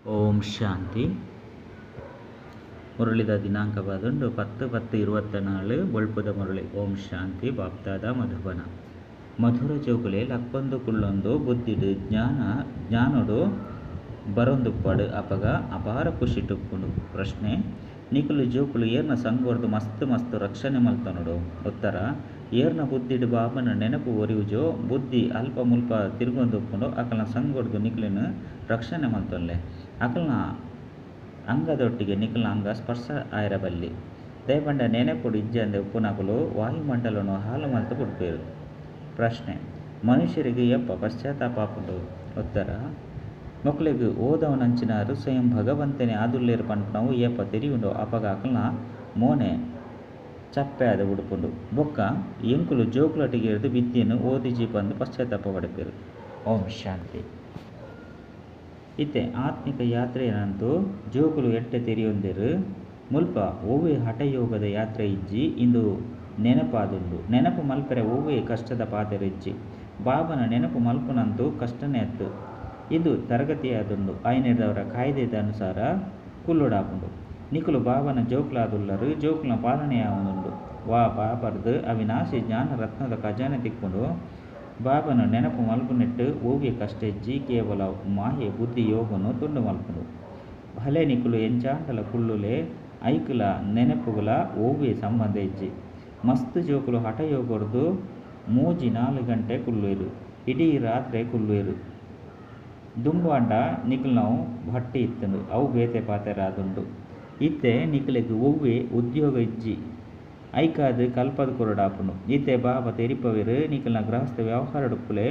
ಓಂ ಶಾಂತಿ. ಮುರಳಿದ ದಿನಾಂಕ ಬದುಂಡು 10-10-24 ಬೊಳ್ಪುದ ಮುರಳಿ. ಓಂ ಶಾಂತಿ. ಬಾಪ್ದಾದ ಮಧುಬನ. ಮಧುರ ಜೋಕುಲೆ ಲಕ್ಕೊಂದು ಕುಳ್ಳೊಂದು ಬುದ್ಧಿಡು ಜ್ಞಾನೋಡು ಬರೊಂದುಪ್ಪಡು ಅಪಗ ಅಪಾರ ಖುಷಿ ಟುಪ್ಪುಂಡು. ಪ್ರಶ್ನೆ: ನಿಕುಲು ಜೋಕುಲು ಏರ್ನ ಸಂಗೋರ್ದು ಮಸ್ತ್ ಮಸ್ತ್ ರಕ್ಷಣೆ ಮಲ್ತೊನೊಡು? ಉತ್ತರ: ಏರ್ನ ಬುದ್ಧಿಡು ಬಾಬನ ನೆನಪು ಒರಿಯುಜೋ, ಬುದ್ಧಿ ಅಲ್ಪ ಮುಲ್ಪ ತಿರುಗೊಂದುಪ್ಪುಂಡು ಅಕಲ್ನ ಸಂಗೋರ್ದು ನಿಕುಲೆನ್ ರಕ್ಷಣೆ ಮಲ್ತೊನ್ಲೆ. ಅಕಲ್ನ ಅಂಗದೊಟ್ಟಿಗೆ ನಿಕಲ್ನ ಅಂಗ ಸ್ಪರ್ಶ ಆಯೆರ ಬಲ್ಲಿ. ದಯಪಂಡ ನೆನಪುಡು ಇಜ್ಜಂದೆ ಉಪ್ಪುನಕುಲು ವಾಯುಮಂಡಲನು ಹಾಳು ಮಲ್ತು ಬುಡ್ಪೇರು. ಪ್ರಶ್ನೆ: ಮನುಷ್ಯರಿಗೆ ಏಪ ಪಶ್ಚಾತ್ತಾಪ ಆಪುಂಡು? ಉತ್ತರ: ಮೊಕ್ಲೆಗ್ ಓದವನಂಚಿನಾರು ಸ್ವಯಂ ಭಗವಂತನೇ ಆದುಲ್ಲೇರು ಪನ್ಪುನವು ಏಪ ತೆರಿಯುಂಡೋ ಅಪಗ ಅಕಲ್ನ ಮೋನೆ ಚಪ್ಪೆ ಆದ್ ಬುಡ್ಪುಂಡು. ಬೊಕ್ಕ ಎಂಕುಲು ಜೋಕುಲೊಟ್ಟಿಗೆ ವಿದ್ಯೆನ್ ಓದಿಜಿ ಪಂದ್ ಪಶ್ಚಾತ್ತಾಪ ಪಡೆಪೆರು. ಓಂ ಶಾಂತಿ. ಇತ್ತೆ ಆತ್ಮಿಕ ಯಾತ್ರೆಯಂತೂ ಜೋಕುಲು ಎಡ್ಡೆ ತೆರಿಯೊಂದೆರ್. ಮುಲ್ಪ ಒವ್ವೇ ಹಠಯೋಗದ ಯಾತ್ರೆ ಇಜ್ಜಿ ಇಂದು ನೆನಪಾದುಂಡು. ನೆನಪು ಮಲ್ಪೆರೆ ಒವ್ವೇ ಕಷ್ಟದ ಪಾತೆರ ಇಜ್ಜಿ. ಬಾಬನ ನೆನಪು ಮಲ್ಪುನಂತೂ ಕಷ್ಟನೇ ಅತ್ತ್. ಇಂದು ತರಗತಿಯಾದುಂಡು. ಆಯಿನೆಡ್ದಾವರ ಕಾಯ್ದೆದ ಅನುಸಾರ ಕುಲ್ಲೊಡಾಪುಂಡು. ನಿಕುಲು ಬಾಬನ ಜೋಕುಲಾದುಲ್ಲರ್, ಜೋಕುಲ್ನ ಪಾಲನೆ ಆವೊಂದುಂಡು. ವಾ ಬಾಬರ್ದ್ ಅವಿನಾಶಿ ಜ್ಞಾನ ರತ್ನದ ಖಜಾನೆ ತಿಕ್ಕುಂಡು. ಬಾಬನ ನೆನಪು ಮಲ್ಪುನೆಟ್ ಒವ್ವೇ ಕಷ್ಟ ಇಜ್ಜಿ. ಕೇವಲ ಮಾಯೆ ಬುದ್ಧಿ ಯೋಗನು ತುಂಡು ಮಲ್ಪುಂಡು. ಭಲೆ ನಿಕುಲು ಎಂಚಾಂಡಲ ಕುಲ್ಲುಲೆ, ಐಕುಲ ನೆನಪುಗುಲ ಒವ್ವೇ ಸಂಬಂಧ ಇಜ್ಜಿ. ಮಸ್ತ್ ಜೋಕುಲು ಹಠಯೋಗರ್ದು 3-4 ಗಂಟೆ ಕುಲ್ಲುವೆರು. ಇಡೀ ರಾತ್ರೆ ಕುಲ್ಲುವೆರು. ದುಂಬಾಂಡ ನಿಕಲ್ನವು ಭಟ್ಟಿ ಇತ್ತುಂಡು, ಅವು ಬೇತೆ ಪಾತೆರ ಆದುಂಡು. ಇತ್ತೆ ನಿಕಲೆಗ್ ಒವ್ವೇ ಉದ್ಯೋಗ ಇಜ್ಜಿ. ಐಕಾದ್ ಕಲ್ಪದ್ ಕೊರೊಡಾಪುಂಡು. ಇತ್ತೆ ಬಾಬಾ ತೆರಿಪವೆರ್ ನಿಕಲ್ನ ಗೃಹಸ್ಥ ವ್ಯವಹಾರಡುಪ್ಪುಲೆ,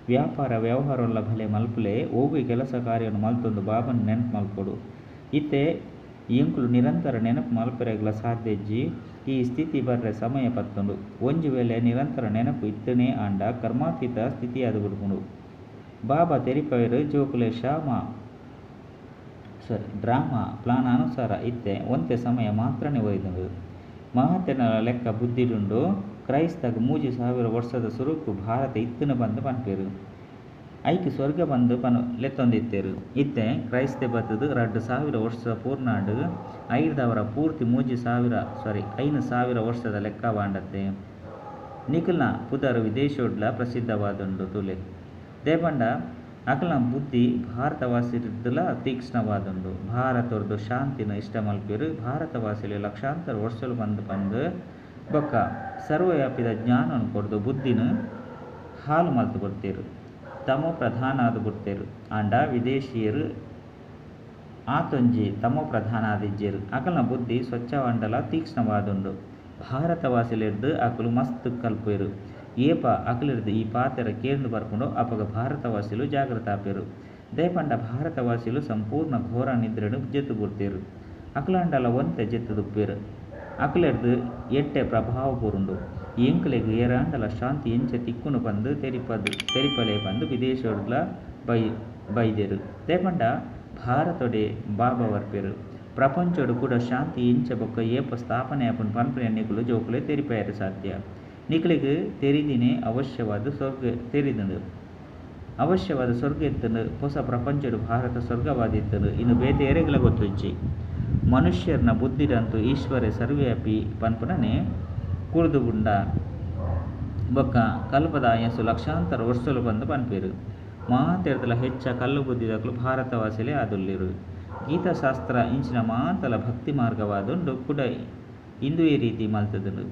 ವ್ಯಾಪಾರ ವ್ಯವಹಾರೊಲ್ಲ ಭಲೆ ಮಲ್ಪುಲೆ, ಒವ್ವೇ ಕೆಲಸ ಕಾರ್ಯನು ಮಲ್ತೊಂದು ಬಾಬನ ನೆನಪು ಮಲ್ಪೊಡು. ಇತ್ತೆ ಎಂಕುಲು ನಿರಂತರ ನೆನಪು ಮಲ್ಪೆರೆಗ್ಲ ಸಾಧ್ಯ ಇಜ್ಜಿ. ಈ ಸ್ಥಿತಿ ಬರ್ರೆ ಸಮಯ ಪತ್ತುಂಡು. ಒಂಜಿ ವೇಳೆ ನಿರಂತರ ನೆನಪು ಇತ್ತನೇ ಆಂಡ ಕರ್ಮಾತೀತ ಸ್ಥಿತಿಯಾದ್ ಬುಡ್ಪುಂಡು. ಬಾಬಾ ತೆರಿಪವೆರ್ ಜೋಕುಲೆ ಡ್ರಾಮಾ ಪ್ಲಾನ್ ಅನುಸಾರ ಇತ್ತೆ ಒಂತೆ ಸಮಯ ಮಾತ್ರನೇ ಒರಿದುಂಡು. ಮಾತೆರ್ನಲ ಲೆಕ್ಕ ಬುದ್ಧಿಡುಂಡು. ಕ್ರೈಸ್ತಗ್ 3000 ವರ್ಷದ ಸುರುಕು ಭಾರತ ಇತ್ತುಂಡು ಪಂದ್ ಪನ್ಪೆರ್. ಐಕ್ ಸ್ವರ್ಗ ಪಂದ್ ಲೆತ್ತೊಂದಿತ್ತೆರ್. ಇತ್ತೆ ಕ್ರೈಸ್ತೆ ಬತ್ತುದು 2000 ವರ್ಷ ಪೂರ್ಣಾಂಡ್. ಐರ್ದವರ ಪೂರ್ತಿ 5000 ವರ್ಷದ ಲೆಕ್ಕವಾಂಡತ್ತೆ. ನಿಕಲ್ನ ಪುದರ್ ವಿದೇಶೋಡ್ಲ ಪ್ರಸಿದ್ಧವಾದುಂಡು ತುಲೆ. ದೇಪಂಡ ಅಕಲ್ನ ಬುದ್ಧಿ ಭಾರತವಾಸಿರ್ದಲ ತೀಕ್ಷ್ಣವಾದುಂಡು. ಭಾರತರ್ದು ಶಾಂತಿನ ಇಷ್ಟ ಮಲ್ಪೆರು. ಭಾರತವಾಸಿಲು ಲಕ್ಷಾಂತರ ವರ್ಷಲು ಪಂದ್ ಪಂದ್ ಬೊಕ್ಕ ಸರ್ವವ್ಯಾಪಿದ ಜ್ಞಾನನು ಕೊರ್ದು ಬುದ್ಧಿನ ಹಾಳು ಮಲ್ತು ಬುಡ್ತೇರು. ತಮೋ ಪ್ರಧಾನ ಆದ್ ಬುಡ್ತೇರು. ಆಂಡ ವಿದೇಶಿಯರು ಆತೊಂಜಿ ತಮೋ ಪ್ರಧಾನ ಆದಿಜ್ಜೆರು. ಅಕಲ್ನ ಬುದ್ಧಿ ಸ್ವಚ್ಛವಾಂಡಲ ತೀಕ್ಷ್ಣವಾದುಂಡು. ಭಾರತವಾಸಿಲೆರ್ದು ಅಕುಲು ಮಸ್ತ್ ಕಲ್ಪೆರು. ಏಪ ಅಕಲೆರ್ದು ಈ ಪಾತೆರ ಕೇಂದು ಬರ್ಪುಂಡೋ ಅಪಗ ಭಾರತವಾಸಿಲು ಜಾಗೃತ ಆಪೆರು. ದಯಪಂಡ ಭಾರತವಾಸಿಲು ಸಂಪೂರ್ಣ ಘೋರ ನಿದ್ರೆಡ್ ಜೆತ್ತು ಬುಡ್ತೇರು. ಅಕಲಾಂಡಲ ಒಂತೆ ಜೆತ್ತುದುಪ್ಪೆರು. ಅಕಲೆರ್ದು ಎಡ್ಡೆ ಪ್ರಭಾವ ಬೂರುಂಡು. ಎಂಕಲೆಗ್ ಏರಾಂಡಲ ಶಾಂತಿ ಎಂಚ ತಿಕ್ಕುಂಡು ಪಂದ್ ತೆರಿಪಲೆ ಪಂದ್ ವಿದೇಶೋಡ್ಲ ಬೈದೆರು. ದಯಪಂಡ ಭಾರತೊಡೆ ಬಾಬಾ ಬರ್ಪೆರು. ಪ್ರಪಂಚೊಡು ಕೂಡ ಶಾಂತಿ ಎಂಚ ಬೊಕ್ಕ ಏಪ ಸ್ಥಾಪನೆ ಆಪುಂಡು ಪನ್ಪುನೆ ನಿಕುಲು ಜೋಕುಲೆ ತೆರಿಪಾಯೆರೆ ಸಾಧ್ಯ. ನಿಕಲೆಗ್ ತೆರಿದಿನೇ ಅವಶ್ಯವಾದ ಸ್ವರ್ಗ ತೆರಿದುಂಡು. ಅವಶ್ಯವಾದ ಸ್ವರ್ಗ ಇತ್ತುಂಡು. ಹೊಸ ಪ್ರಪಂಚಡು ಭಾರತ ಸ್ವರ್ಗವಾದಿತ್ತುಂಡು. ಇನ್ನು ಬೇತೆ ಏರೆಗ್ಲ ಗೊತ್ತಿಜ್ಜಿ. ಮನುಷ್ಯರ್ನ ಬುದ್ಧಿಡಂತೂ ಈಶ್ವರೇ ಸರ್ವವ್ಯಾಪಿ ಪನ್ಪುನನೆ ಕುರ್ದು ಬುಂಡ ಬೊಕ್ಕ ಕಲ್ಪದ ಆಯಸ್ಸು ಲಕ್ಷಾಂತರ ವರ್ಷಲು ಪಂದ್ ಪನ್ಪೆರು. ಮಾತೆರ್ದಲ ಹೆಚ್ಚ ಕಲ್ಲು ಬುದ್ಧಿದಕುಲು ಭಾರತವಾಸಿಲೇ ಆದುಲ್ಲೆರು. ಗೀತಾಶಾಸ್ತ್ರ ಇಂಚಿನ ಮಾತಲ ಭಕ್ತಿ ಮಾರ್ಗವಾದುಂಡು ಕೂಡ ಇಂದುವೇ ರೀತಿ ಮಲ್ತುದುಂಡು.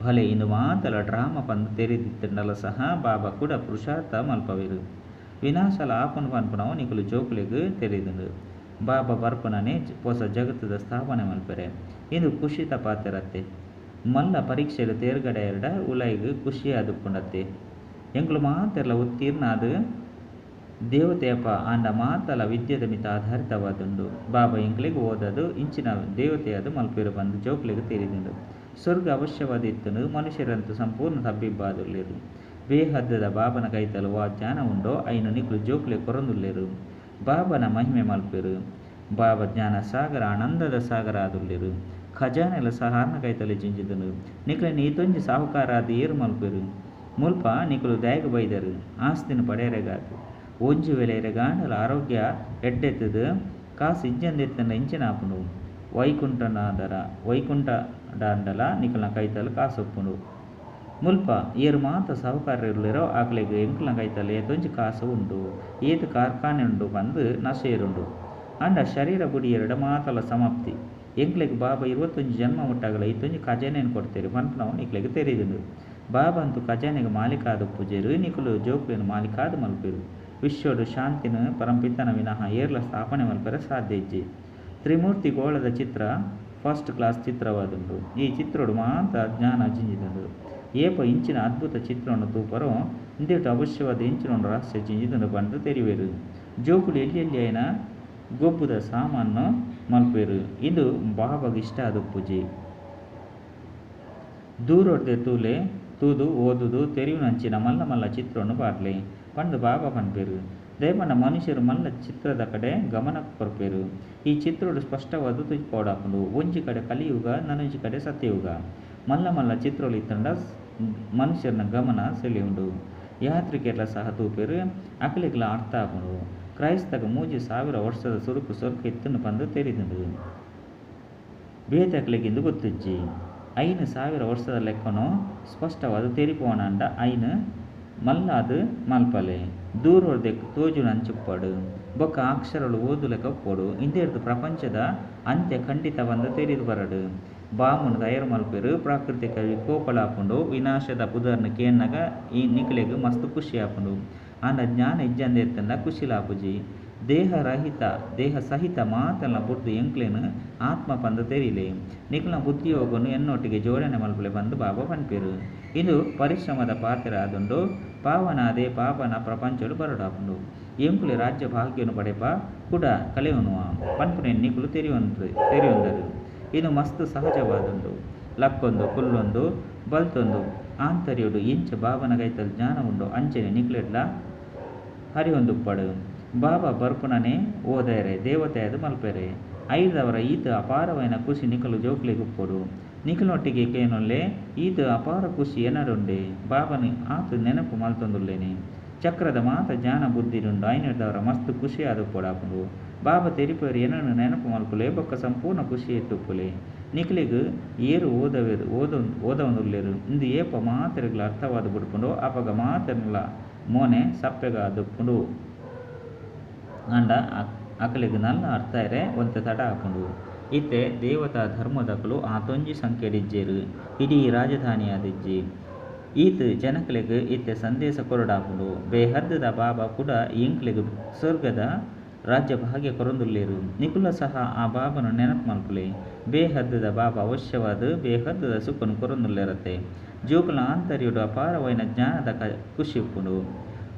ಭಲೆ ಇಂದು ಮಾತಲ ಡ್ರಾಮಾ ಪಂದ್ ತೆರಿದಿತ್ತುಂಡಲ ಸಹ ಬಾಬಾ ಕೂಡ ಪುರುಷಾರ್ಥ ಮಲ್ಪವೆರು. ವಿನಾಶಲ ಆಪುಂಡು ಪನ್ಪುನವು ನಿಕುಲು ಜೋಕುಲೆಗ್ ತೆರಿದುಂಡು. ಬಾಬಾ ಬರ್ಪುನನೆ ಹೊಸ ಜಗತ್ತದ ಸ್ಥಾಪನೆ ಮಲ್ಪೆರೆ. ಇಂದು ಖುಷಿತ ಪಾತೆರತ್ತೆ. ಮಲ್ಲ ಪರೀಕ್ಷೆಡ್ ತೇರ್ಗಡೆ ಎರಡ ಉಲೈಗ್ ಖುಷಿಯಾದುಪ್ಪುಂಡತ್ತೆ. ಎಂಕುಲು ಮಾತೆರ್ಲ ಉತ್ತೀರ್ಣ ಆದ್ ದೇವತೆಯಪ್ಪ ಆಂಡ ಮಾತಲ ವಿದ್ಯೆದ ಮಿತ್ತ ಆಧಾರಿತವಾದುಂಡು. ಬಾಬಾ ಎಂಕಲೆಗ್ ಓದದು ಇಂಚಿನ ದೇವತೆಯಾದ ಮಲ್ಪೆರು ಪಂದ್ ಜೋಕುಲೆಗ್ ತೆರಿದುಂಡು. ಸ್ವರ್ಗ ಅವಶ್ಯವಾದ ಇತ್ತುಂಡು. ಮನುಷ್ಯರಂತೂ ಸಂಪೂರ್ಣ ತಬ್ಬಿಬ್ಬಾದುಲ್ಲೆರು. ಬೇಹದ್ದದ ಬಾಬನ ಕೈತಲು ವಾ ಜ್ಞಾನ ಉಂಡೋ ಐನು ನಿಕುಲು ಜೋಕುಲೆ ಕೊರೊಂದುಲ್ಲೆರು. ಬಾಬನ ಮಹಿಮೆ ಮಲ್ಪೆರು. ಬಾಬಾ ಜ್ಞಾನ ಸಾಗರ ಆನಂದದ ಸಾಗರ ಆದುಲ್ಲೆರು. ಖಜಾನೆಲ ಸಹಾರನ ಕೈತಲೆ ಜಿಂಜಿದುಂಡು. ನಿಕಲೆನ ಈತೊಂಜಿ ಸಾಹುಕಾರ ಆದ್ ಏರು ಮಲ್ಪೆರು. ಮುಲ್ಪ ನಿಕುಲು ದಾಯೆಗ್ ಬೈದರು ಆಸ್ತಿನ ಪಡೆಯರೆಗಾದ್. ಒಂಜಿ ವೇಳೆ ಎರೆಗಾಂಡಲ ಆರೋಗ್ಯ ಎಡ್ಡೆತ್ತದು ಕಾಸ್ ಇಜ್ಜಂದೆ ಇತ್ತುಂಡ ಇಂಚಿನ ಆಪುಂಡು. ವೈಕುಂಠನಾದರ ವೈಕುಂಠಡಾಂಡಲ ನಿಕಲ್ನ ಕೈತಲ್ ಕಾಸ್ ಉಪ್ಪುಂಡು. ಮುಲ್ಪ ಏರ್ ಮಾತ ಸಾಹುಕಾರೆರುಲ್ಲೆರೋ ಅಕ್ಲೆಗ್ ಎಂಕಲ್ನ ಕೈತಲ್ ಏತೊಂಜಿ ಕಾಸ್ ಉಂಡು, ಏತ್ ಕಾರ್ಖಾನೆ ಉಂಡು ಪಂದ್ ನಶೆ ಏರುಂಡು. ಆಂಡ ಶರೀರ ಬುಡಿಯೆರ್ಡ ಮಾತಲ ಸಮಾಪ್ತಿ. ಎಂಕ್ಲೆಗ್ ಬಾಬಾ 21 ಜನ್ಮ ಮುಟ್ಟಗಲ ಈತೊಂಜಿ ಖಜಾನೆನ್ ಕೊರ್ತೆರ್ ಪನ್ಪುನವು ನಿಕ್ಲೆಗ್ ತೆರಿದುಂಡು. ಬಾಬಾ ಅಂತೂ ಖಜಾನೆಗ್ ಮಾಲೀಕ ಆದುಪ್ಪುಜೆರ್, ನಿಕುಲು ಜೋಕ್ಲೆನ್ ಮಾಲೀಕಾದ್ ಮಲ್ಪುವೆರ್. ವಿಶ್ವಡ್ ಶಾಂತಿನ್ ಪರಂಪಿತನ ವಿನಃ ಏರ್ಲ ಸ್ಥಾಪನೆ ಮಲ್ಪೆರೆ ಸಾಧ್ಯ ಇಜ್ಜಿ. ತ್ರಿಮೂರ್ತಿ ಗೋಳದ ಚಿತ್ರ ಫಸ್ಟ್ ಕ್ಲಾಸ್ ಚಿತ್ರವಾದುಂಡು. ಈ ಚಿತ್ರೊಡು ಮಾತ ಜ್ಞಾನ ಜಿಂಜಿದುಂಡು. ಏಪ ಇಂಚಿನ ಅದ್ಭುತ ಚಿತ್ರವನ್ನು ತೂಪರೋ ಇಂದೆಟ್ ಅವಶ್ಯವಾದ ಎಂಚಿನ ರಹಸ್ಯ ಜಿಂಜಿದುಂಡು ಪಂದ್ ತೆರಿವೆರ್. ಜೋಕುಲು ಎಲ್ಯ ಎಲ್ಯ ಆಯಿನ ಗೊಬ್ಬುದ ಸಾಮಾನ್ ಮನ್ಪುವೆರ್. ಇಂದು ಬಾಬಾಗ್ ಇಷ್ಟ ಆದುಪ್ಪುಜಿ. ದೂರೊರ್ದೆ ತೂಲೆ ತೂದು ಓದುದು ತೆರಿಯುನಂಚಿನ ಮಲ್ಲ ಮಲ್ಲ ಚಿತ್ರೊನು ಪಾಡ್ಲೆ ಪಂದ್ ಬಾಬಾ ಪನ್ಪೆರ್. ದಾಯೆ ಪಂಡ ಮನುಷ್ಯೆರ್ ಮಲ್ಲ ಚಿತ್ರದ ಕಡೆ ಗಮನ ಕೊರ್ಪೆರ್. ಈ ಚಿತ್ರೊಡು ಸ್ಪಷ್ಟವಾದ್ ತೋಜಿಪಾವೊಡಾಪುಂಡು. ಒಂಜಿ ಕಡೆ ಕಲಿಯುಗ ನನೊಂಜಿ ಕಡೆ ಸತ್ಯಯುಗ. ಮಲ್ಲ ಮಲ್ಲ ಚಿತ್ರೊಲು ಇತ್ತ್ಂಡ ಮನುಷ್ಯೆರ್ನ ಗಮನ ಸೆಳೆಯುಂಡು. ಯಾತ್ರಿಕೆರ್ಲ ಸಹ ತೂಪೆರ್ ಅಕ್ಲೆಗ್ಲ ಅರ್ಥ ಆಪುಂಡು. ಕ್ರೈಸ್ತಗ್ 3000 ವರ್ಷದ ಸುರುಕು ಸ್ವರ್ಗ ಇತ್ತ್ಂಡ್ ಪಂದ್ ತೆರಿದುಂಡು. ಬೇತೆಕ್ಲೆಗ್ ಇಂದು ಗೊತ್ತುಜ್ಜಿ. 5000 ವರ್ಷದ ಲೆಕ್ಕನು ಸ್ಪಷ್ಟವಾದ್ ತೆರಿಪಾವೊಡಾಂಡ ಐನ್ ಮಲ್ಲಾದ್ ಮಲ್ಪಲೆ. ದೂರೊರ್ದೆ ತೋಜುನಂಚ ಉಪ್ಪಡ್. ಬೊಕ್ಕ ಅಕ್ಷರೊಲು ಓದುಲೆಕ ಉಪ್ಪೊಡು. ಇಂದೆರ್ದ್ ಪ್ರಪಂಚದ ಅಂತ್ಯ ಖಂಡಿತ ಪಂದ್ ತೆರಿದ್ ಬರಡ್. ಬಾಂಬ್ ನ್ ತಯಾರ್ ಮಲ್ಪುವೆರ್. ಪ್ರಾಕೃತಿಕ ವಿಕೋಪಲಾಪುಂಡು. ವಿನಾಶದ ಪುದರ್ನ್ ಕೇನ್ನಗ ಈ ನಿಕ್ಲೆಗ್ ಮಸ್ತ್ ಖುಷಿ ಆಪುಂಡು. ಆಂಡ ಜ್ಞಾನ ಇಜ್ಜಂದೆ ಇತ್ತ್ಂಡ ಖುಷಿಲ ಆಪುಜಿ. ದೇಹ ರಹಿತ ದೇಹ ಸಹಿತ ಮಾತೆಲ್ನ ಬುಡ್ದು ಎಂಕ್ಲೆನ್ ಆತ್ಮ ಪಂದ್ ತೆರಿಲೆ. ನಿಕಲ್ನ ಬುದ್ಧಿಯೋಗನು ಎನ್ನೊಟ್ಟಿಗೆ ಜೋಡಣೆ ಮಲ್ಪುಲೆ ಪಂದ್ ಬಾಬಾ ಪನ್ಪೆರ್. ಇಂದು ಪರಿಶ್ರಮದ ಪಾತೆರ ಆದುಂಡು. ಪಾವನಾದೆ ಪಾಪನ ಪ್ರಪಂಚೊಡು ಬರೊಡಾಪುಂಡು. ಎಂಕುಲೆ ರಾಜ್ಯ ಭಾಗ್ಯನು ಪಡೆಪ ಕುಡ ಕಳೆಯೊನುವ ಪನ್ಪುನೆನ್ ನಿಕುಲು ತೆರಿಯೊಂದರು. ಇಂದು ಮಸ್ತ್ ಸಹಜವಾದುಂಡು. ಲಕ್ಕೊಂದು ಕುಲ್ಲೊಂದು ಬಲ್ತೊಂದು ಆಂತರ್ಯೊಡು ಎಂಚ ಬಾಬನ ಕೈತಲ್ ಜ್ಞಾನ ಉಂಡೋ ಅಂಚನೆ ನಿಕ್ಲೆಡ್ಲ ಹರಿಯೊಂದುಪ್ಪಡ್. ಬಾಬಾ ಬರ್ಪುನನೇ ಓದಾಯೆರೆ ದೇವತೆಯಾದ್ ಮಲ್ಪೆರೆ. ಐರ್ದವರ ಈತ್ ಅಪಾರವಾಯಿನ ಖುಷಿ ನಿಕುಲು ಜೋಕ್ಲೆಗ್ ಉಪ್ಪೊಡು. ನಿಕಲ್ನೊಟ್ಟಿಗೆ ಕೇನೊನ್ಲೆ ಈತ್ ಅಪಾರ ಖುಷಿ ಎನ್ನಡುಂಡೆ. ಬಾಬನ್ ಆತ್ ನೆನಪು ಮಲ್ತೊಂದುಲ್ಲೇನೆ. ಚಕ್ರದ ಮಾತ ಜ್ಞಾನ ಬುದ್ಧಿಡುಂಡು. ಐನೆರ್ದವರ ಮಸ್ತ್ ಖುಷಿ ಆದುಪ್ಪೊಡಾಪುಂಡು. ಬಾಬಾ ತೆರಿಪೆರ್ ಎನ್ನನ್ ನೆನಪು ಮಲ್ಪುಲೆ ಬೊಕ್ಕ ಸಂಪೂರ್ಣ ಖುಷಿ ಇಟ್ಟುಪ್ಪುಲೆ. ನಿಕ್ಲೆಗ್ ಏರ್ ಓದವೆರ್ ಓದವೊಂದುಲ್ಲೆರ್ ಇಂದು ಏಪ ಮಾತೆರೆಗ್ಲ ಅರ್ಥವಾದ್ ಬುಡ್ಪುಂಡೋ ಅಪಗ ಮಾತೆರ್ನಲ ಮೋನೆ ಸಪ್ಪೆಗಾದುಪ್ಪುಂಡು. ಆಂಡ ಅಕಲೆಗ್ ನಲ್ಲ ಅರ್ಥ ಆಯೆರೆ ಒಂತೆ ತಡ ಆಪುಂಡು. ಇತ್ತೆ ದೇವತಾ ಧರ್ಮದಕುಲು ಆತೊಂಜಿ ಸಂಖ್ಯೆಡ್ ಇಜ್ಜೆರ್. ಇಡೀ ರಾಜಧಾನಿ ಆದಿಜ್ಜಿ. ಈತ್ ಜನಕ್ಲೆಗ್ ಇತ್ತೆ ಸಂದೇಶ ಕೊರೊಡಾಪುಂಡು. ಬೇಹದ್ದ್ ದ ಬಾಬಾ ಕುಡ ಎಂಕ್ಲೆಗ್ ಸ್ವರ್ಗದ ರಾಜ್ಯ ಭಾಗ್ಯ ಕೊರೊಂದುಲ್ಲೆರ್. ನಿಕುಲ್ಲ ಸಹ ಆ ಬಾಬಾನ ನೆನಪು ಮಲ್ಪುಲೆ. ಬೇಹದ್ದ್ ದ ಬಾಬಾ ಅವಶ್ಯವಾದ್ ಬೇಹದ್ದ್ ದ ಸುಖನ್ ಕೊರೊಂದುಲ್ಲೆರತ್ತೆ. ಜೋಕುಲ್ನ ಆಂತರ್ಯೊಡು ಅಪಾರವಾಯಿನ ಜ್ಞಾನದ ಖುಷಿ ಉಪ್ಪುಂಡು.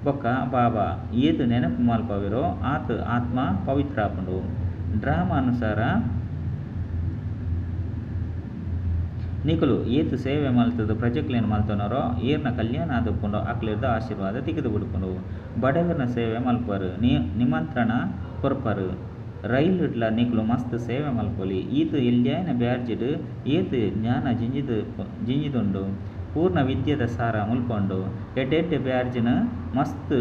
ಬೊಕ್ಕ ಬಾಬಾ ಏತ್ ನೆನಪು ಮಲ್ಪವೆರೋ ಆತ್ ಆತ್ಮ ಪವಿತ್ರ ಆಪುಂಡು. ಡ್ರಾಮಾ ಅನುಸಾರ ನಿಕುಲು ಏತ್ ಸೇವೆ ಮಲ್ತುದು ಪ್ರಜೆಕ್ಲೆನ್ ಮಲ್ತೊನರೋ ಏರ್ನ ಕಲ್ಯಾಣ ಆದುಪ್ಪುಂಡೋ ಅಕ್ಲೆರ್ದ್ ಆಶೀರ್ವಾದ ತಿಕ್ಕುದು ಬುಡ್ಪುಂಡು. ಬಡವೆರ್ನ ಸೇವೆ ಮಲ್ಪುವರ್, ನಿಮಂತ್ರಣ ಕೊರ್ಪರ್. ರೈಲ್ ಡ್ಲ ನಿಕುಲು ಮಸ್ತ್ ಸೇವೆ ಮಲ್ಪೊಲಿ. ಈತ್ ಎಲ್ಯಾಯಿನ ಬ್ಯಾಡ್ಜ್ ಡ್ ಏತ್ ಜ್ಞಾನ ಜಿಂಜಿದುಂಡು. ಪೂರ್ಣ ವಿದ್ಯೆದ ಸಾರ ಮುಲ್ಪ ಉಂಡು. ಎಡ್ಡೆ ಎಡ್ಡೆ ಬ್ಯಾಡ್ಜ್ ನ್ ಮಸ್ತ್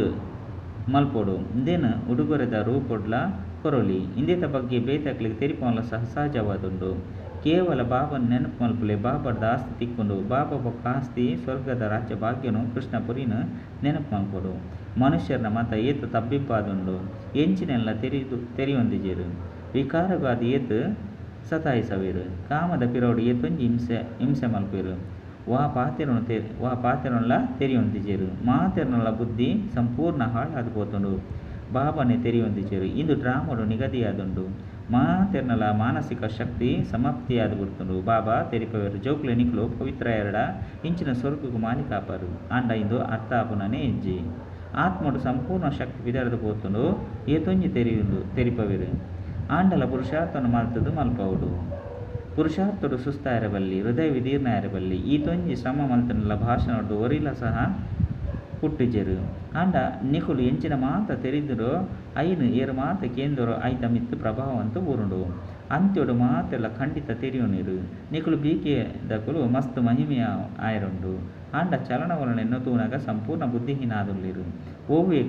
ಮಲ್ಪೊಡು. ಇಂದೆನ್ ಉಡುಗೊರೆದ ರೂಪೊಡ್ಲ ಕೊರೊಲಿ. ಇಂದೆತ ಬಗ್ಗೆ ಬೇತೆಕ್ಲೆಗ್ ತೆರಿಪಾವುನ ಸಹ ಸಹಜವಾದುಂಡು. ಕೇವಲ ಬಾಬಾನ ನೆನಪು ಮಲ್ಪುಲೆ ಬಾಬಾರ್ದ ಆಸ್ತಿ ತಿಕ್ಕುಂಡು. ಬಾಬಾ ಬೊಕ್ಕ ಆಸ್ತಿ ಸ್ವರ್ಗದ ರಾಜ್ಯ ಭಾಗ್ಯನು ಕೃಷ್ಣಪುರಿನ್ ನೆನಪು ಮಲ್ಪೊಡು. ಮನುಷ್ಯರ್ನ ಮತ ಏತ್ ತಬ್ಬಿಬ್ಬಾದುಂಡು. ಎಂಚಿನೆಲ್ಲ ತೆರಿಯೊಂದಿಜೆರ್. ವಿಕಾರಗಾದ್ ಏತ್ ಸತಾಯಿಸವೆರ್. ಕಾಮದ ಪಿರವುಡು ಏತೊಂಜಿ ಹಿಂಸೆ ಹಿಂಸೆ ಮಲ್ಪುವೆರ್. ವಾ ಪಾತೆರೊನ್ಲ ತೆರಿಯೊಂದಿಜೆರ್. ಮಾತೆರ್ನಲ ಬುದ್ಧಿ ಸಂಪೂರ್ಣ ಹಾಳಾದ್ ಪೋತುಂಡು. ಬಾಬಾನೆ ತೆರಿಯೊಂದಿಜೆರ್. ಇಂದು ಡ್ರಾಮಾಡು ನಿಗದಿಯಾದುಂಡು. ಮಾತೆರ್ನಲ ಮಾನಸಿಕ ಶಕ್ತಿ ಸಮಾಪ್ತಿಯಾದ್ ಬಿಡ್ತುಂಡು. ಬಾಬಾ ತೆರಿಪವೆರ್ ಜೋಕುಲೆ ನಿಕುಲು ಪವಿತ್ರ ಎರಡ ಇಂಚಿನ ಸ್ವರ್ಗಗ್ ಮಾಲೀಕ ಆಪರ್. ಆಂಡ ಇಂದು ಅರ್ಥ ಆಪುನನೇ ಇಜ್ಜಿ. ಆತ್ಮಡು ಸಂಪೂರ್ಣ ಶಕ್ತಿ ಪಿದಡ್ದ್ ಪೋತುಂಡು. ಏತೊಂಜಿ ತೆರಿಪವೆರ್. ಆಂಡಲ ಪುರುಷಾರ್ಥನ ಮಲ್ತುದು ಮಲ್ಪವೊಡು. ಪುರುಷಾರ್ಥಡು ಸುಸ್ತಾಯೆರೆ ಬಲ್ಲಿ, ಹೃದಯ ವಿದೀರ್ಣ ಆಯೆರೆ ಬಲ್ಲಿ. ಈತೊಂಜಿ ಶ್ರಮ ಮಲ್ತುಂಡಲ ಭಾಷಣೊಡ್ದು ಒರಿಲ ಸಹ ಪುಟ್ಟಿಜೆರ್. ಆಂಡ ನಿಕುಲು ಎಂಚಿನ ಮಾತ ತೆರಿದುರೋ ಐನ್ ಏರ್ ಮಾತ ಕೇಂದ್ರೋ ಐತ ಮಿತ್ತ್ ಪ್ರಭಾವ ಅಂತೂ ಬೂರುಂಡು. ಅಂತ್ಯೊಡು ಮಾತೆರ್ಲ ಖಂಡಿತ ತೆರಿಯೊನಿರು. ನಿಕುಲು ಬಿ.ಕೆ ದಕುಲು ಮಸ್ತ್ ಮಹಿಮೆಯ ಆಯೆರುಂಡು. ಆಂಡ ಚಲನವಲನೆನ್ ತೂನಗ ಸಂಪೂರ್ಣ ಬುದ್ಧಿಹೀನ ಆದುಲ್ಲೆರ್. ಒವ್ವೇ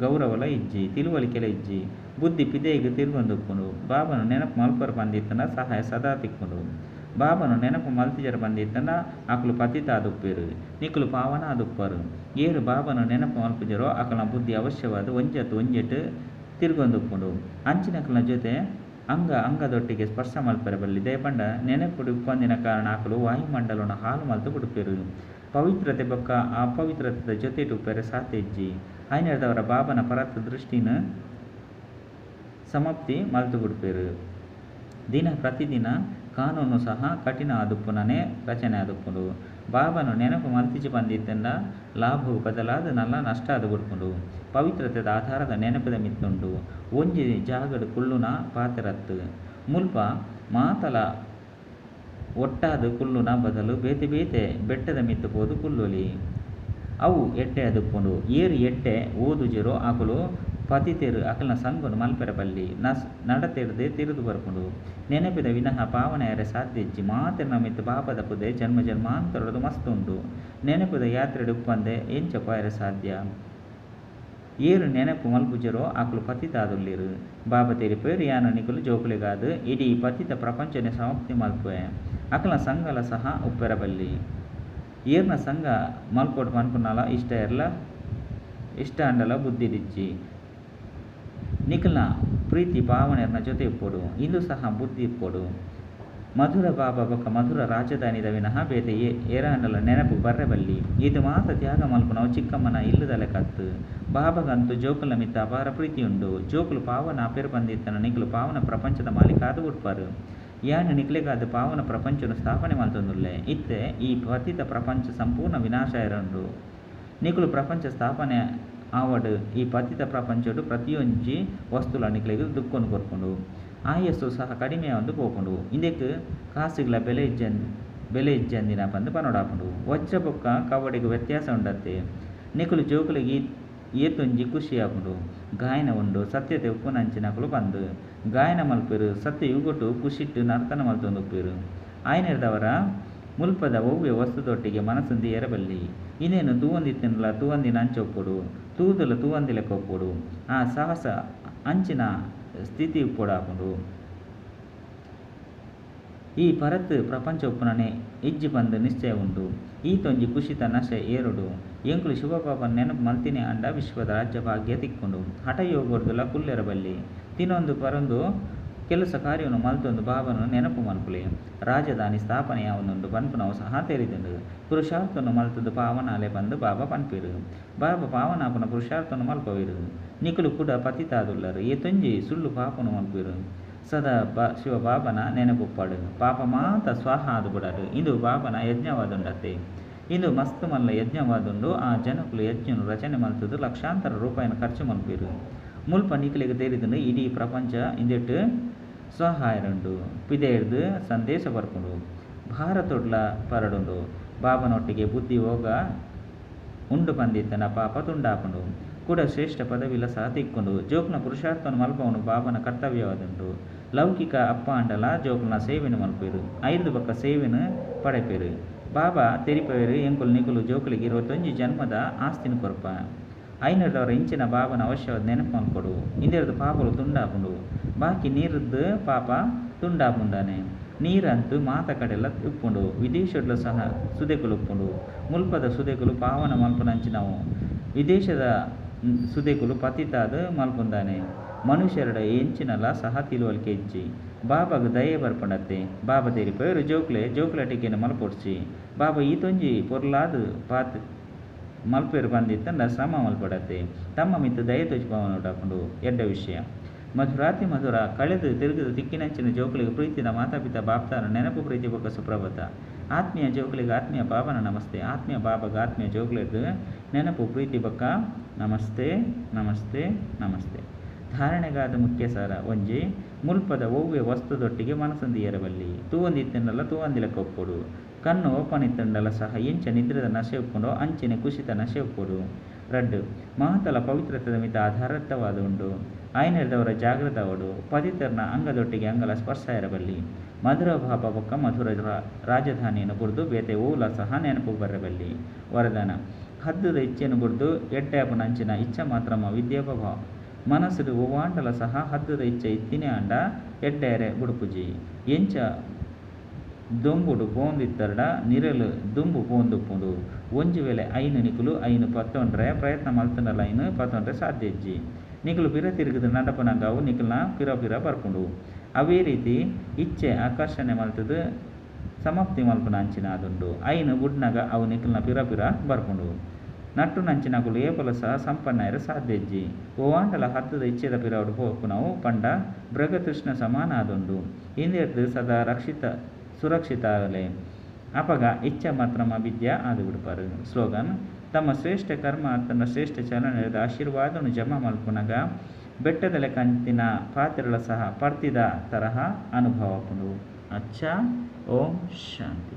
ಗೌರವಲ ಇಜ್ಜಿ, ತಿಳುವಳಿಕೆಲ ಇಜ್ಜಿ. ಬುದ್ಧಿ ಪಿದಯಿಗ್ ತಿರ್ಗೊಂದುಪ್ಪುಂಡು. ಬಾಬಾನ ನೆನಪು ಮಲ್ಪರ ಪಂದಿತ್ತಂಡ ಸಹಾಯ ಸದಾ ತಿಕ್ಕುಂಡು. ಬಾಬಾನ ನೆನಪು ಮಲ್ತಿಜರ ಪಂದಿತ್ತಂಡ ಅಕುಲು ಪತಿತ ಆದುಪ್ಪೆರು. ನಿಕುಲು ಪಾವನ ಆದುಪ್ಪರು. ಏರು ಬಾಬಾನ ನೆನಪು ಮಲ್ಪುಜರೋ ಅಕಲ್ನ ಬುದ್ಧಿ ಅವಶ್ಯವಾದ ಒಂಜತ್ತು ಒಂಜೆಟ್ ತಿರ್ಗೊಂದುಪ್ಪುಂಡು. ಅಂಚಿನಕಲ್ನ ಜೊತೆ ಅಂಗ ಅಂಗದೊಟ್ಟಿಗೆ ಸ್ಪರ್ಶ ಮಲ್ಪೆರ ಬಲ್ಲಿ. ದಯಪಂಡ ನೆನಪುಡು ಉಪ್ಪಂದಿನ ಕಾರಣ ಅಕುಲು ವಾಯುಮಂಡಲನ ಹಾಳು ಮಲ್ತು ಬಿಡುಪೆರು. ಪವಿತ್ರತೆ ಬೊಕ್ಕ ಅಪವಿತ್ರತೆದ ಜೊತೆಟ್ ಉಪ್ಪೆರೆ ಸಾಧ್ಯ ಇಜ್ಜಿ. ಐನೆರ್ದವರ ಬಾಬನ ಪರತ್ ದೃಷ್ಟಿನ ಸಮಾಪ್ತಿ ಮಲ್ತು ಬಿಡುಪೆರು. ದಿನ ಪ್ರತಿದಿನ ಕಾನೂನು ಸಹ ಕಠಿಣ ಆದುಪ್ಪುನನೇ ರಚನೆ ಆದುಪ್ಪುಂಡು. ಬಾಬಾನ ನೆನಪು ಮಲ್ತಿಜಿ ಪಂದಿತ್ತಂಡ ಲಾಭವು ಬದಲಾದ ನಲ್ಲ ನಷ್ಟ ಆದು ಬಿಡ್ಪುಂಡು. ಪವಿತ್ರತೆದ ಆಧಾರದ ನೆನಪುದ ಮಿತ್ತುಂಡು. ಒಂಜಿ ಜಾಗಡ್ ಕುಳ್ಳುನ ಪಾತೆರತ್ತು. ಮುಲ್ಪ ಮಾತಲ ಒಟ್ಟಾದ್ ಕುಳ್ಳುನ ಬದಲು ಬೇತೆ ಬೇತೆ ಬೆಟ್ಟದ ಮಿತ್ತ್ ಪೋದು ಕುಲ್ಲೊಲಿ. ಅವು ಎಡ್ಡೆ ಆದುಪ್ಪುಂಡು. ಏರ್ ಎಡ್ಡೆ ಓದುಜೆರೋ ಅಕುಲು ಪತಿತೆರ್ ಅಕಲ್ನ ಸಂಗೊನು ಮಲ್ಪೆರೆ ಬಲ್ಲಿ. ನಡತೆಡ್ದೆ ತೆರಿದು ಬರ್ಪುಂಡು. ನೆನಪಿದ ವಿನಃ ಪಾವನ ಯಾರೆ ಸಾಧ್ಯ ಇಜ್ಜಿ. ಮಾತೆರ್ನ ಮಿತ್ತ್ ಪಾಪದ ಪುದೆ ಜನ್ಮ ಜನ್ಮಾಂತರಡು ಮಸ್ತ್ ಉಂಡು. ನೆನಪುದ ಯಾತ್ರೆಡ್ ಉಪ್ಪಂದೆ ಎಂಚ ಪೋಯರೆ ಸಾಧ್ಯ. ಏರು ನೆನಪು ಮಲ್ಪುಜರೋ ಅಕುಲು ಪತಿತ ಆದುಲ್ಲೆರು. ಬಾಬಾ ತೆರಿಪೇರು ಯಾನು ನಿಕುಲು ಜೋಕುಲೆಗಾದ್ ಇಡೀ ಪತಿತ ಪ್ರಪಂಚನೆ ಸಮಾಪ್ತಿ ಮಲ್ಪುವೆ. ಅಕಲ್ನ ಸಂಗಲ ಸಹ ಉಪ್ಪೆರ ಬಲ್ಲಿ. ಏರ್ನ ಸಂಘ ಮಲ್ಪೊಡು ಪನ್ಪುನಲ ಇಷ್ಟ ಇರಲ ಇಷ್ಟ ಅಂಡಲ ಬುದ್ಧಿಡಿಜ್ಜಿ. ನಿಕಲ್ನ ಪ್ರೀತಿ ಪಾವನೆರ್ನ ಜೊತೆ ಇಪ್ಪೊಡು. ಇಂದು ಸಹ ಬುದ್ಧಿ ಇಪ್ಪೊಡು. ಮಧುರ ಬಾಬಾ ಬೊಕ್ಕ ಮಧುರ ರಾಜಧಾನಿದ ವಿನಃ ಬೇತೆ ಏರಾಂಡಲ ನೆನಪು ಬರ್ರೆ ಬಲ್ಲಿ. ಇದು ಮಾತ ತ್ಯಾಗ ಮಲ್ಪುನವು ಚಿಕ್ಕಮ್ಮನ ಇಲ್ಲದಲೆ ಕತ್ತು. ಬಾಬಾಗಂತೂ ಜೋಕುಲ್ನ ಮಿತ್ತ ಅಪಾರ ಪ್ರೀತಿ ಉಂಡು. ಜೋಕುಲು ಪಾವನ ಅಪೇರು ಬಂದಿತ್ತನ ನಿಕುಲು ಪಾವನ ಪ್ರಪಂಚದ ಮಾಲೀಕ ಆದು ಉಡ್ಪಾರು. ಯಾನು ನಿಕ್ಲೆಗಾದ್ ಪಾವನ ಪ್ರಪಂಚನು ಸ್ಥಾಪನೆ ಮಲ್ತೊಂದುಲ್ಲೆ. ಇತ್ತೆ ಈ ಪತಿತ ಪ್ರಪಂಚ ಸಂಪೂರ್ಣ ವಿನಾಶ ಇರುಂಡು. ನಿಕುಲು ಪ್ರಪಂಚ ಸ್ಥಾಪನೆ ಆವಡ್ ಈ ಪತಿತ ಪ್ರಪಂಚಡು ಪ್ರತಿಯೊಂಜಿ ವಸ್ತುಲ ನಿಕ್ಲೆಗ್ ದುಃಖನು ಕೊರ್ಪುಂಡು. ಆಯಸ್ಸು ಸಹ ಕಡಿಮೆ ಆವೊಂದು ಪೋಪುಂಡು. ಇಂದೆಕ್ ಕಾಸಿಗ್ಲ ಬೆಲೆ ಬೆಲೆ ಇಜ್ಜಂದಿನ ಪಂದ್ ಪನೊಡಾಪುಂಡು. ವಜ್ರ ಬೊಕ್ಕ ಕವಡೆಗ್ ವ್ಯತ್ಯಾಸ ಉಂಡತ್ತೆ. ನಿಕುಲು ಜೋಕುಲೆಗ್ ಏತೊಂಜಿ ಖುಷಿ ಆಪುಂಡು. ಗಾಯನ ಉಂಡು ಸತ್ಯತೆ ಉಪ್ಪುನಂಚಿನಕುಲು ಪಂದ್. ಗಾಯನ ಮಲ್ಪೆರು ಸತ್ಯ ಯುಗೊಟು ಖುಷಿಟ್ಟು ನರ್ತನ ಮಲ್ತೊಂದುಪ್ಪೆರು. ಆಯನೆರ್ದವರ ಮುಲ್ಪದ ಒವ್ವೆ ವಸ್ತುದೊಟ್ಟಿಗೆ ಮನಸ್ಸು ದೀಯರ ಬಲ್ಲಿ. ಇಂದೇನು ತೂವಂದಿತ್ತಿನಲ ತೂವಂದಿನ ಅಂಚ ಒಪ್ಪೊಡು. ತೂದಲ ತೂವಂದಿಲೆಕ್ಕ ಒಪ್ಪೊಡು. ಆ ಸಾಹಸ ಅಂಚಿನ ಸ್ಥಿತಿ ಉಪ್ಪೊಡಾಪುಂಡು. ಈ ಪರತ್ ಪ್ರಪಂಚ ಉಪ್ಪುನನೆ ಇಜ್ಜಿ ಪಂದ್ ನಿಶ್ಚಯ ಉಂಡು. ಈತೊಂಜಿ ಖುಷಿತ ನಶೆ ಏರುಡು. ಎಂಕುಲು ಶಿವಬಾಬನ್ ನೆನಪು ಮಲ್ತಿನಿ ಆಂಡ ವಿಶ್ವದ ರಾಜ್ಯ ಭಾಗ್ಯ ತಿಕ್ಕುಂಡು. ಹಠಯೋಗರ್ದುಲ ಕುಲ್ಲೆರ ಬಲ್ಲಿ. ತಿನೊಂದು ಪರೊಂದು ಕೆಲಸ ಕಾರ್ಯನು ಮಲ್ತೊಂದು ಬಾಬಾನ ನೆನಪು ಮಲ್ಪುಲೆ. ರಾಜಧಾನಿ ಸ್ಥಾಪನೆ ಯಾವೊಂದುಂಡು ಪನ್ಪುನವು ಸಹ ತೆರಿದುಂಡು. ಪುರುಷಾರ್ಥನು ಮಲ್ತದು ಪಾವನಾಲೆ ಪಂದ್ ಬಾಬಾ ಪನ್ಪೆರು. ಬಾಬಾ ಪಾವನಾಪುನ ಪುರುಷಾರ್ಥನು ಮಲ್ಪವೆರು. ನಿಕುಲು ಕೂಡ ಪತಿತಾದುಲ್ಲರು. ಏತೊಂಜಿ ಸುಳ್ಳು ಪಾಪನು ಮಲ್ಪೆರು. ಸದಾ ಶಿವ ಬಾಬನ ನೆನಪುಪ್ಪಾಡು. ಪಾಪ ಮಾತ ಸ್ವಾಹ ಆದು ಬಿಡಾಡು. ಇಂದು ಬಾಬನ ಯಜ್ಞವಾದುಂಡತೆ. ಇಂದು ಮಸ್ತ್ ಮಲ್ಲ ಯಜ್ಞವಾದುಂಡು. ಆ ಜನಕುಲು ಯಜ್ಞನು ರಚನೆ ಮಲ್ತದು ಲಕ್ಷಾಂತರ ರೂಪಾಯಿನ ಖರ್ಚು ಮಲ್ಪೆರು. ಮುಲ್ಪ ನಿಕುಲೆಗ್ ತೆರಿದುಂಡು ಇಡೀ ಪ್ರಪಂಚ ಇಂದೆಟ್ ಸ್ವಹಾಯರುಂಡು. ಪಿದೆರ್ದು ಸಂದೇಶ ಬರ್ಪುಂಡು. ಭಾರತೊಡ್ಲ ಪರಡುಂಡು. ಬಾಬನೊಟ್ಟಿಗೆ ಬುದ್ಧಿ ಹೋಗ ಉಂಡು ಪಂದಿತ್ತನ ಪಾಪ ತುಂಡಾಪುಂಡು. ಕೂಡ ಶ್ರೇಷ್ಠ ಪದವಿಲ ಸಹ ತಿಕ್ಕುಂಡು. ಜೋಕುಲ್ನ ಪುರುಷಾರ್ಥವನ್ನು ಮಲ್ಪವನು ಬಾಬನ ಕರ್ತವ್ಯವಾದುಂಡು. ಲೌಕಿಕ ಅಪ್ಪ ಅಂಡಲ ಜೋಕುಲ್ನ ಸೇವೆನು ಮಲ್ಪೆರು. ಐರ್ದು ಬೊಕ್ಕ ಸೇವೆನು ಪಡೆಪೆರು. ಬಾಬಾ ತೆರಿಪೆರು ಎಂಕುಲು ನಿಕುಲು ಜೋಕುಲಿಗೆ 21 ಜನ್ಮದ ಆಸ್ತಿನ ಕೊರ್ಪ. ಐನರ್ದವರ ಇಂಚಿನ ಬಾಬನ ಅವಶ್ಯವಾದ ನೆನಪು ಮಲ್ಪೊಡು. ಇಂದೆರ್ದು ಪಾಪಲು ತುಂಡಾಪುಂಡು. ಬಾಕಿ ನೀರುದ್ದು ಪಾಪ ತುಂಡಾಪುಂಡಾನೆ. ನೀರಂತೂ ಮಾತ ಕಡೆಲ ಉಪ್ಪುಂಡು. ವಿದೇಶಡ್ಲ ಸಹ ಸುದೆಕುಲು ಉಪ್ಪುಂಡು. ಮುಲ್ಪದ ಸುದೆಕುಲು ಪಾವನ ಮಲ್ಪುನಂಚಿನವು. ವಿದೇಶದ ಸುದೆಕುಲು ಪತಿತಾದ ಮಲ್ಪುಂದಾನೆ. ಮನುಷ್ಯರಡ ಎಂಚಿನಲ ಸಹ ತಿಳುವಳಿಕೆ ಇಜ್ಜಿ. ಬಾಬಾಗ್ ದಯೆ ಬರ್ಪುಂಡತ್ತೆ. ಬಾಬಾ ತೆರಿಪೆರು ಜೋಕ್ಲೆ ಜೋಕ್ಲಟಿಕೆನ್ ಮಲ್ಪೊಡ್ಚಿ. ಬಾಬಾ ಈತೊಂಜಿ ಪೊರ್ಲಾದ್ ಪಾತ್ ಮಲ್ಪೆರು ಪಂದಿತ್ತಂಡ ಶ್ರಮ ಮಲ್ಪಡತ್ತೆ. ತಮ್ಮ ಮಿತ್ತು ದಯೆ ತೋಜಿಪಾವನೋಡಾಪುಂಡು. ಎಡ್ಡೆ ವಿಷಯ. ಮಧುರಾತಿ ಮಧುರ ಕಳೆದು ತಿರುಗಿದ ತಿಕ್ಕಿನಂಚಿನ ಜೋಕುಲಿಗೆ ಪ್ರೀತಿದ ಮಾತಾಪಿತ ಬಾಪ್ತಾರ ನೆನಪು ಪ್ರೀತಿ ಬೊಕ್ಕ ಸುಪ್ರಭಾತ. ಆತ್ಮೀಯ ಜೋಕುಲಿಗೆ ಆತ್ಮೀಯ ಬಾಬನ ನಮಸ್ತೆ. ಆತ್ಮೀಯ ಬಾಬಾಗ ಆತ್ಮೀಯ ಜೋಕುಲಿಗೆ ನೆನಪು ಪ್ರೀತಿ ಬೊಕ್ಕ ನಮಸ್ತೆ ನಮಸ್ತೆ ನಮಸ್ತೆ. ಧಾರಣೆಗಾದ ಮುಖ್ಯ ಸಾರ ಒಂಜಿ ಮುಲ್ಪದ ಒವ್ವೆ ವಸ್ತುದೊಟ್ಟಿಗೆ ಮನಸ್ಸು ಬಲ್ಲಿ. ತೂವಂದಿತ್ತಂಡಲ ತೂವಂದಿಲೆಕ್ಕ ಒಪ್ಪೊಡು. ಕಣ್ಣು ಓಪನ್ ಇತ್ತಂಡಲ ಸಹ ಎಂಚ ನಿದ್ರೆದ ನಶೆ ಉಪ್ಪುಂಡೋ ಅಂಚನೆ ಕುಶಿತ ನಶೆ ಉಪ್ಪೊಡು. ರಡ್ಡು ಮಾತಲ ಪವಿತ್ರತೆದ ಮಿತ್ತ ಆಧಾರಿತವಾದ ಉಂಡು. ಆಯನೆರ್ದವರ ಜಾಗೃತ ಅವಡು. ಪತಿತರ್ನ ಅಂಗದೊಟ್ಟಿಗೆ ಅಂಗಲ ಸ್ಪರ್ಶ ಇರಬಲ್ಲಿ. ಮಧುರ ಬಾಬಾ ಬೊಕ್ಕ ಮಧುರ ರಾಜಧಾನಿಯನ್ನು ಬುಡ್ದು ಬೇತೆ ಓಲ ಸಹ ನೆನಪು ಬರಬಲ್ಲಿ. ವರದಾನ ಹದ್ದುದ ಇಚ್ಛೆಯನ್ನು ಬುಡ್ದು ಎಡ್ಡೆ ಆಪುನ ಅಂಚಿನ ಇಚ್ಛೆ ಮಾತ್ರ ವಿದ್ಯಾಭಾವ ಮನಸ್ಡ್ ಒವ್ವಾಂಡಲ ಸಹ ಹದ್ದುದ ಇಚ್ಛೆ ಇತ್ತಿನಿ ಆಂಡ ಎಡ್ಡೆರೆ ಬುಡ್ಪುಜಿ. ಎಂಚ ದೊಂಬುಡು ಪೋವೊಂದಿತ್ತರ್ಡ ನಿರೆಲ್ ದುಂಬು ಪೋವೊಂದುಪ್ಪುಂಡು. ಒಂಜಿ ವೇಳೆ ಐನ್ ನಿಕುಲು ಐನ್ ಪತೊಂಡ್ರೆ ಪ್ರಯತ್ನ ಮಲ್ತ್ಂಡಲ ಐನ್ ಪತೊಂಡ್ರೆ ಸಾಧ್ಯ ಇಜ್ಜಿ. ನಿಕುಲು ಪಿರ ತಿರುಗುದು ನಡಪುನಗ ಅವು ನಿಕಲ್ನ ಪಿರ ಪಿರ ಬರ್ಪುಂಡು. ಅವೇ ರೀತಿ ಇಚ್ಛೆ ಆಕರ್ಷಣೆ ಮಲ್ತುದು ಸಮಾಪ್ತಿ ಮಲ್ಪುನ ಅಂಚಿನ ಆದುಂಡು. ಐನ್ ಬುಡ್ನಗ ಅವು ನಿಕಲ್ನ ಪಿರ ಪಿರ ಬರ್ಪುಂಡು. ನಟ್ಟುನಂಚಿನಕುಲು ಏಪಲ ಸಹ ಸಂಪನ್ನ ಆಯೆರೆ ಸಾಧ್ಯ ಇಜ್ಜಿ. ಒವ್ವಾಂಡಲ ಹದ್ದುದ ಇಚ್ಛೆದ ಪಿರವುಡು ಪೋಪುನವು ಪಂಡ ಮೃಗತೃಷ್ಣ ಸಮಾನ ಆದುಂಡು. ಇಂದೆರ್ದ್ ಸದಾ ರಕ್ಷಿತ ಸುರಕ್ಷಿತ ಆವಲೆ. ಅಪಗ ಇಚ್ಛಾ ಮಾತ್ರ ಅವಿದ್ಯಾ ಆದ್ ಬಿಡ್ಪಾರು. ಸ್ಲೋಗನ್, ತಮ್ಮ ಶ್ರೇಷ್ಠ ಕರ್ಮ ಅತ್ತಂಡ ಶ್ರೇಷ್ಠ ಚಲನೆದ ಆಶೀರ್ವಾದನು ಜಮಾ ಮಲ್ಪುನಗ ಬೆಟ್ಟದ ಲೆಕ್ಕಂತಿನ ಪಾತ್ರೆಲ ಸಹ ಪರ್ತಿದ ತರಹ ಅನುಭವ ಆಪುಂಡು. ಅಚ್ಚಾ, ಓಂ ಶಾಂತಿ.